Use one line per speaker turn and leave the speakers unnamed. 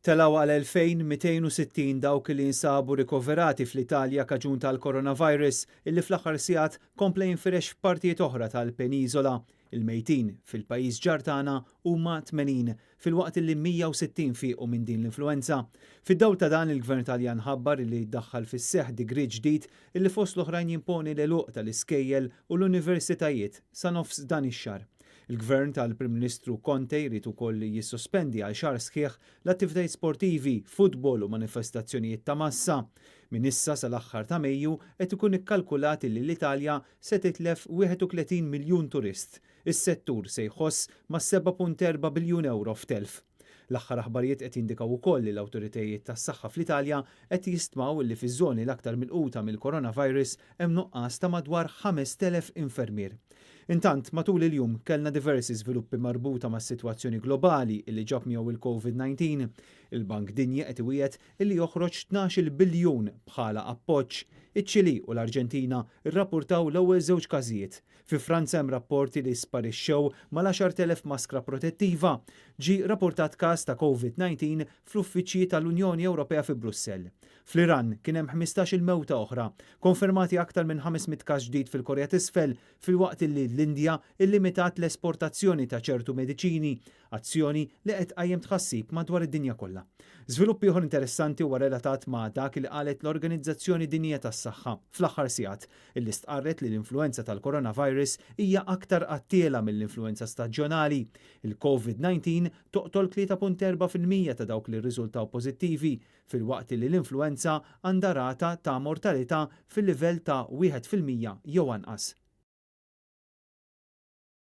Telgħu għal 2,260 dawk li jinsabu rikoverati fl-Italja kaġun tal-coronavirus illi fl-aħħar sigħat kompla jinfirex f'partijiet oħra tal-peniżola. Il-mejtin fil-pajjiż ġar tagħna huma 80 filwaqt li 160 fiequ minn din l-influenza. Fid-dawl ta' dan, il-Gvern Taljan ħabbar li daħħal fis-seħħ digriet ġdid illi fost l-oħrajn jimponi l-għeluq tal-iskejjel u l-universitajiet sa nofs dan ix-xahar. Il-Gvern tal-Prim Ministru Conte jrid ukoll jissospendi għal xahar sħiħ l-attivitajiet sportivi, futbol u manifestazzjonijiet ta' massa. Minn issa sal-aħħar ta' Mejju qed ikun ikkalkulat li l-Italja se titlef 31 miljun turist. Is-settur se jħoss ma' 7.4 biljun euro f'telf. L-aħħar aħbarijiet qed jindikaw ukoll li l-awtoritajiet tas-saħħa fl-Italja qed jistmaw li fiż-żoni l-aktar milquta mill-coronavirus hemm nuqqas ta' madwar 5,000 infermier. Intant, matul il-jum kellna diversi żviluppi marbuta mas-sitwazzjoni globali illi ġab miegħu il-COVID-19. Il-Bank Dinji qed iwiegħed illi joħroġ 12 biljun bħala appoġġ. Iċ-Ċili u l-Arġentina rrappurtaw l-ewwel żewġ każijiet. Fi Franza hemm rapporti li sparixxew mal-10,000 maskra protettiva. Ġie rapportat każ ta' COVID-19 fl-uffiċċji tal-Unjoni Ewropea fi Brussell. Fl-Iran kien hemm 15-il mewta oħra, konfermati aktar minn 500 każ ġdid fil-Korea t'Isfel, filwaqt li l-Indja illimitat l-esportazzjoni ta' ċertu mediċini, azzjoni li qed tqajjem tħassib madwar id-dinja kollha. Żvilupp ieħor interessanti huwa relatat ma' dak li qalet l-Organizzazzjoni Dinjija tas-Saħħa fl-aħħar sigħat, illi stqarret li l-influenza tal-coronavirus hija aktar qattiela mill-influenza staġjonali. Il-COVID-19 toqtol 3.4% ta' dawk li rriżultaw pożittivi, filwaqt li l-influenza għandha rata ta' mortalità fil-livell ta' 1% jew anqas.